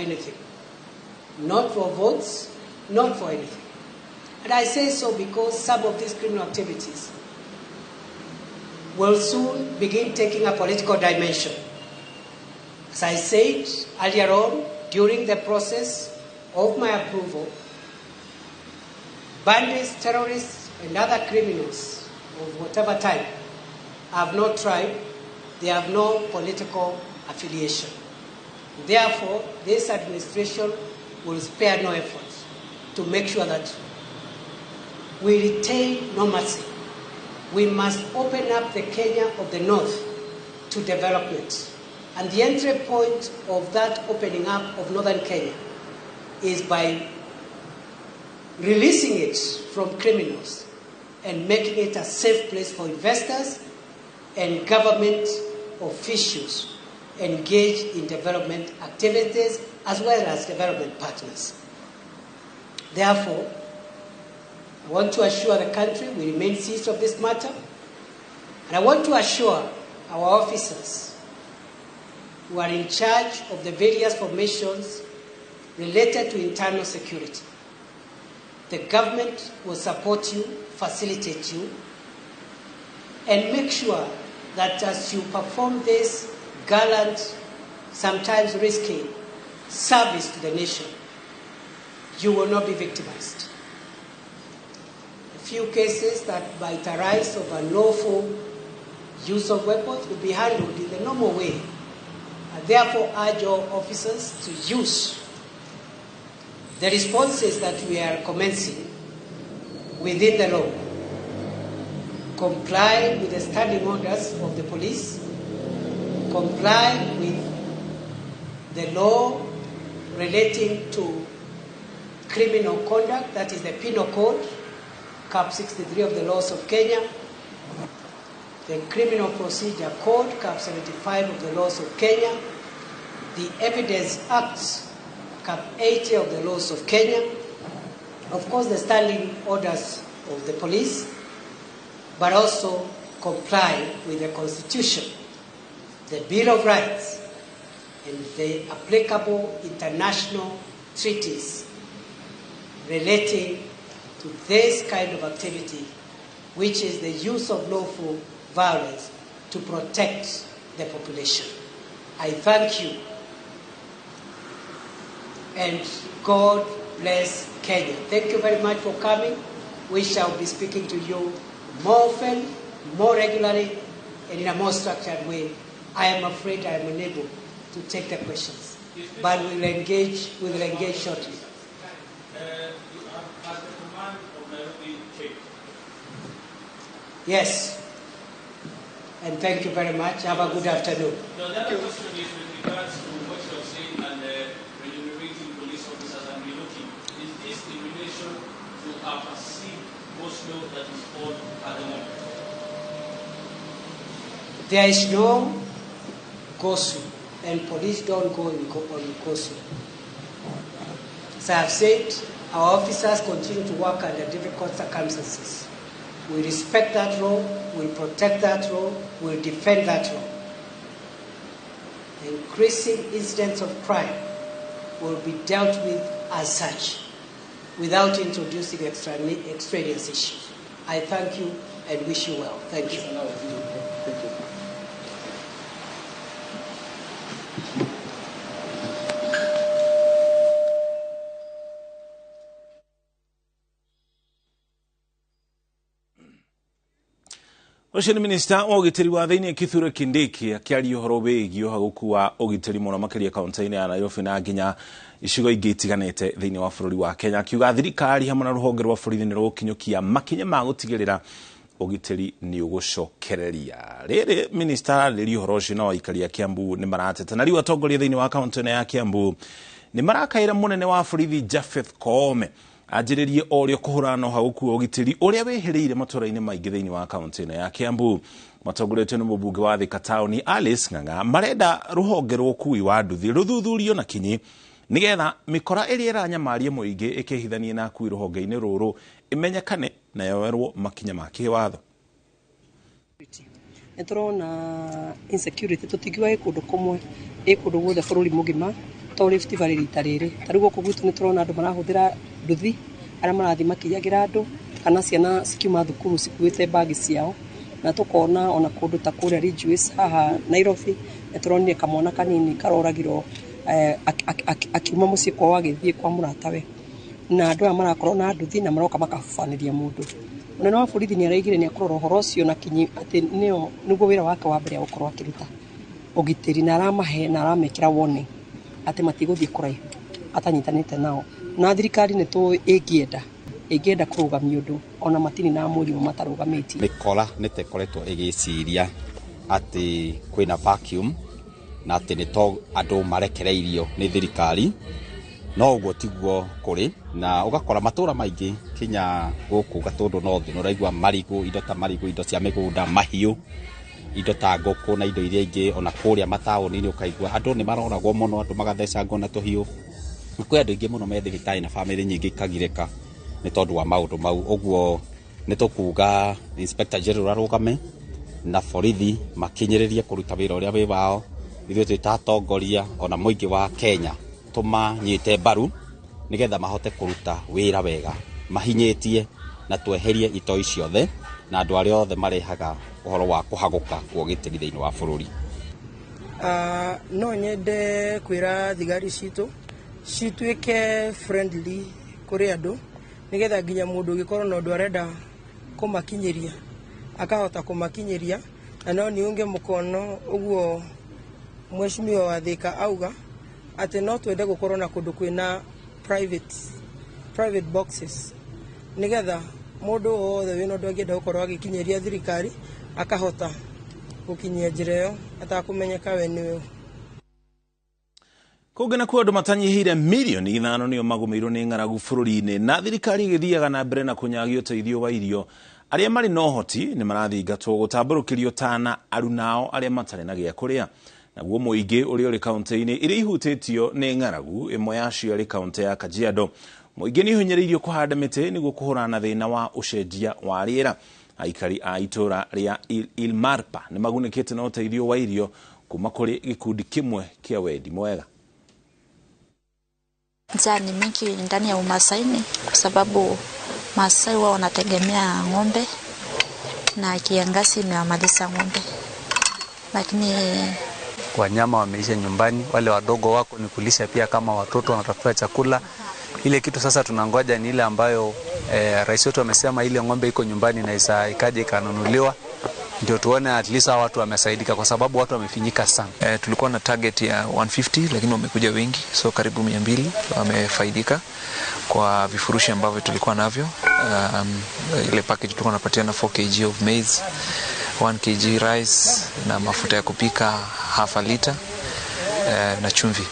anything, not for votes, not for anything. And I say so because some of these criminal activities will soon begin taking a political dimension. As I said earlier on, during the process of my approval, bandits, terrorists, and other criminals of whatever type have no tribe, they have no political affiliation. Therefore, this administration will spare no effort to make sure that we retain normalcy. We must open up the Kenya of the North to development. And the entry point of that opening up of Northern Kenya is by releasing it from criminals and making it a safe place for investors and government officials engaged in development activities as well as development partners. Therefore, I want to assure the country we remain seized of this matter, and I want to assure our officers who are in charge of the various formations related to internal security. The government will support you, facilitate you, and make sure that as you perform this gallant, sometimes risky service to the nation, you will not be victimized. A few cases that might arise of unlawful use of weapons will be handled in the normal way. I therefore urge all officers to use the responses that we are commencing within the law, comply with the standing orders of the police, comply with the law relating to criminal conduct, that is the Penal Code, Cap 63 of the laws of Kenya, the Criminal Procedure Code, Cap 75 of the laws of Kenya, the Evidence Act, Cap 80 of the laws of Kenya, of course the standing orders of the police, but also comply with the Constitution, the Bill of Rights, and the applicable international treaties relating to this kind of activity, which is the use of lawful violence to protect the population. I thank you, and God bless Kenya. Thank you very much for coming. We shall be speaking to you more often, more regularly, and in a more structured way. I am afraid I am unable to take the questions, but we will engage shortly. Has the command of Nairobi changed? Yes. And thank you very much. Have a good afternoon. The other question is with regards to what you are saying and remunerating police officers and relooking. Is this in relation to a perceived go-slow that is on at the moment? There is no go-slow, and police don't go on go-slow. As I have said, our officers continue to work under difficult circumstances. We respect that role, we protect that role, we defend that role. The increasing incidents of crime will be dealt with as such, without introducing extraneous issues. I thank you and wish you well. Thank you. Thank you. Ũcio nĩ minista wa ũgitĩri wa thĩinĩ Kithure Kindiki akĩaria ũhoro wĩgiĩ ũhagũku wa ũgitĩri mũno makĩria kaunti-inĩ ya Nairobi na nginya icigo ingĩ itiganĩte thĩinĩ wa bũrũri wa Kenya, akiuga thirikari hamwe na rũhonge rwa borithi nĩ rũgũkinyũkia makinya ma gũtigĩrĩra ũgitĩri nĩ ũgũcokereria. Rĩrĩ minista ararĩria ũhoro ũcio na aikari a Kiambu nĩ marateta, na rĩu atongoria thĩinĩ wa kaunti ĩno ya Kiambu nĩ marakaĩra mũnene wa borithi Japheth Koome anjĩrĩrie o rĩo kũhũrana na ũhagũku wa ũgitĩri ũrĩa wĩhĩrĩire matũra-inĩ maingĩ thĩinĩ wa kaunti ĩno ya Kiambu. Matongoretio nĩ mũmbunge wa Thika taũni Alice Ng'ang'a marenda rũhonge rwa ũkui wa nduthi rũthuthurio na kinyi nĩgetha mĩkora ĩrĩa ĩranyamaria mũingĩ ĩkĩhithanie na akui rũhonge-inĩ rũrũ ĩmenyekane na yoerwo makinya ma kĩwatho. Nĩ tũrona insecurity tũtingiuga ĩ kũndũ kũmwe, ĩ kũndũ guothe bũrũri mũgima. To Rift Valley rita rĩrĩ, ta rĩu gũkũ gwitũ nĩ tũrona andũ marahũthĩra nduthi arĩa marathiĩ makĩiyagĩra andũ kana ciana cikiuma thukuru cikuĩte mbagi ciao, na tũkona ona kũndũ ta kũrĩa Ridgeways haha Nairobi nĩ tũronire kamwana kanini karoragirwo akiuma mũciĩ kwao agĩthiĩ kwa mũratawe, na andũ aya marakorwo na nduthi na maroka makabubanĩria mũndũ. Mũnene wa borithi nĩ araigire nĩ akũrora ũhoro ũcio na kinyi atĩ nĩo nĩguo wĩra wake wa mbere gũkorwo akĩruta ũgitĩri, na aramahe na aramekĩra warning atĩ matigũthiĩ kũraihu atanyitanĩte nao. Na thirikari nĩ tũĩ ĩngĩenda kũrũgamia ũndũ ona matini na mweri ũmwe matarũgamĩtie. Mĩkora nĩ ta ĩkoretwo ĩgĩciria atĩ kwĩna vacuum na atĩ nĩ to andũ marekereirio nĩ thirikari, no ũguo tiguo kũrĩ, na ũgakora matũra maingĩ kinya gũkũ Gatũndũ North nĩ ũraigua marigũ, indo ta marigũ, indo cia mĩgũnda, mahiũ, indo ta ngũkũ na indo iria ingĩ. Ona kũrĩa mataũni-inĩ ũkaigua andũ nĩ maroragwo mũno, andũ magathecangwo na tũhiũ. Kwĩ andũ aingĩ mũno me thibitarĩ na bamĩrĩ nyingĩ ikagirĩka nĩ tondũ wa maũndũ mau. Ũguo nĩ tũkuga Inspector General arũgame na borithi makinyĩrĩrie kũruta wĩra ũrĩa wĩ wao. Ithuĩ twĩ ta atongoria ona mũingĩ wa Kenya tũmanyite mbaru nĩgetha mahote kũruta wĩra wega mahinyĩtie na tweherie itoi ciothe na andũ arĩa othe marehaga ũhoro wa kũhagũka kwa ũgitĩri thĩinĩ wa bũrũri. No nyende kwĩra thigari citũ cituĩke friendly kũrĩ andũ nĩgetha nginya mũndũ ũngĩkorwo na ũndũ arenda kũmakinyĩria akahota kũmakinyĩria, na no niunge mũkono ũguo mheshimiwa wa Thika auga atĩ no twende gũkorwo na kũndũ kwĩna private boxes nĩgetha mũndũ wothe wĩna ũndũ angĩenda gũkorwo agĩkinyĩria thirikari akahota gũkinyia njĩra ĩyo atakũmenyeka we nĩwe. Kũngĩ nakuo andũ matanyihĩire mirioni 5 nĩo magũmĩirwo nĩ ng'aragu bũrũri-inĩ, na thirikari ĩgĩthiaga na mbere na kũnyagia ũteithio wa irio. Arĩa marĩ na ũhoti nĩ marathingatwo gũtambũrũkĩrio tana arunao arĩa matarĩ na gĩa kũrĩa. Naguo mũingĩ ũrĩa ũrĩ kaũntĩ-inĩ iria ihutĩtio nĩ ng'aragu, ĩmwe yacio ĩrĩ kaũntĩ ya Kajiado. Mũingĩ nĩ ũhinyĩrĩirio kũhanda mĩtĩ nĩguo kũhũrana na thĩna wa ũcenjia wa rĩera. Aikari a itũra rĩa Ilmarpa nĩ magunĩkĩte na ũteithio wa irio kuma kũrĩ gĩkundi kĩmwe kĩa wendi mwega. Njaa ni mingi ndani ya Umasaini kwa sababu Maasai wao wanategemea ng'ombe na kiangazi imewamaliza ng'ombe, lakini wanyama wameisha nyumbani, wale wadogo wako ni kulisha pia kama watoto wanatafuta chakula. Ile kitu sasa tunangoja ni ile ambayo rais wetu amesema ile ng'ombe iko nyumbani na ikaje ikanunuliwa, ndio tuone at least watu wamesaidika, kwa sababu watu wamefinyika sana. Tulikuwa na target ya 150 lakini wamekuja wengi, so karibu 200 wamefaidika kwa vifurushi ambavyo tulikuwa navyo. Ile package tulikuwa tunapatiana 4 kg of maize, 1 kg rice na mafuta ya kupika half a liter na chumvi.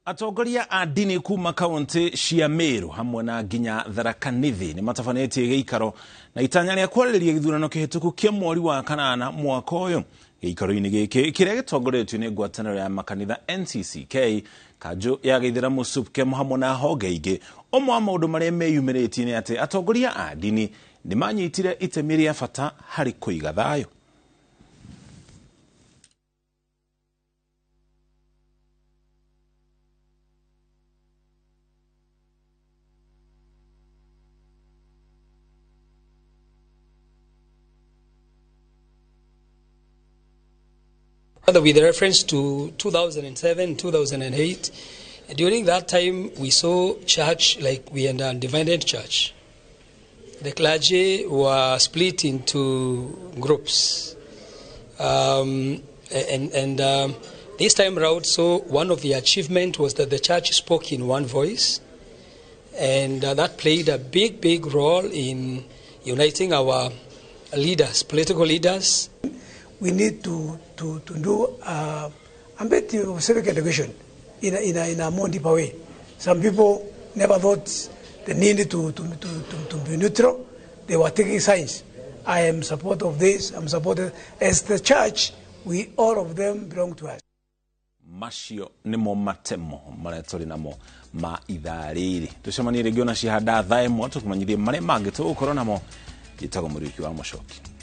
Atongoria a ndini kuma kaunti cia Meru hamwe na nginya Tharaka Nithi nĩ matabanĩtie gĩikaro na itanya rĩa kwarĩrĩria gĩthurano kĩhĩtũku kĩa mweri wa kanana mwaka ũyũ. Gĩikaro-inĩ gĩkĩ kĩrĩa gĩtongoretio nĩ ngwatanĩro ya makanitha NCCK, kanjũ ya gĩithĩramu SUPKEM hamwe na honge ingĩ. Ũmwe wa maũndũ marĩa meyumĩrĩtie nĩ atĩ atongoria a ndini nĩ manyitire itemi rĩa bata harĩ kũiga thayũ. With reference to 2007, 2008, during that time we saw church like we had a divided church. The clergy were split into groups. This time round, so one of the achievements was that the church spoke in one voice, and that played a big, big role in uniting our leaders, political leaders. We need to do a bit of civic education in a more deeper way. Some people never thought the need to be neutral. They were taking sides. I am support of this, I'm supported. As the church, we all of them belong to us. Macio nimo matemo marĩa tũrĩ namo ma ithaa rĩrĩ. Tũcemanie rĩngĩ ona cihanda thaa ĩmwe tũkũmenyithie marĩa mangĩ tũgũkorwo namo. Njĩtagwo Mũriũki wa Mũcoki.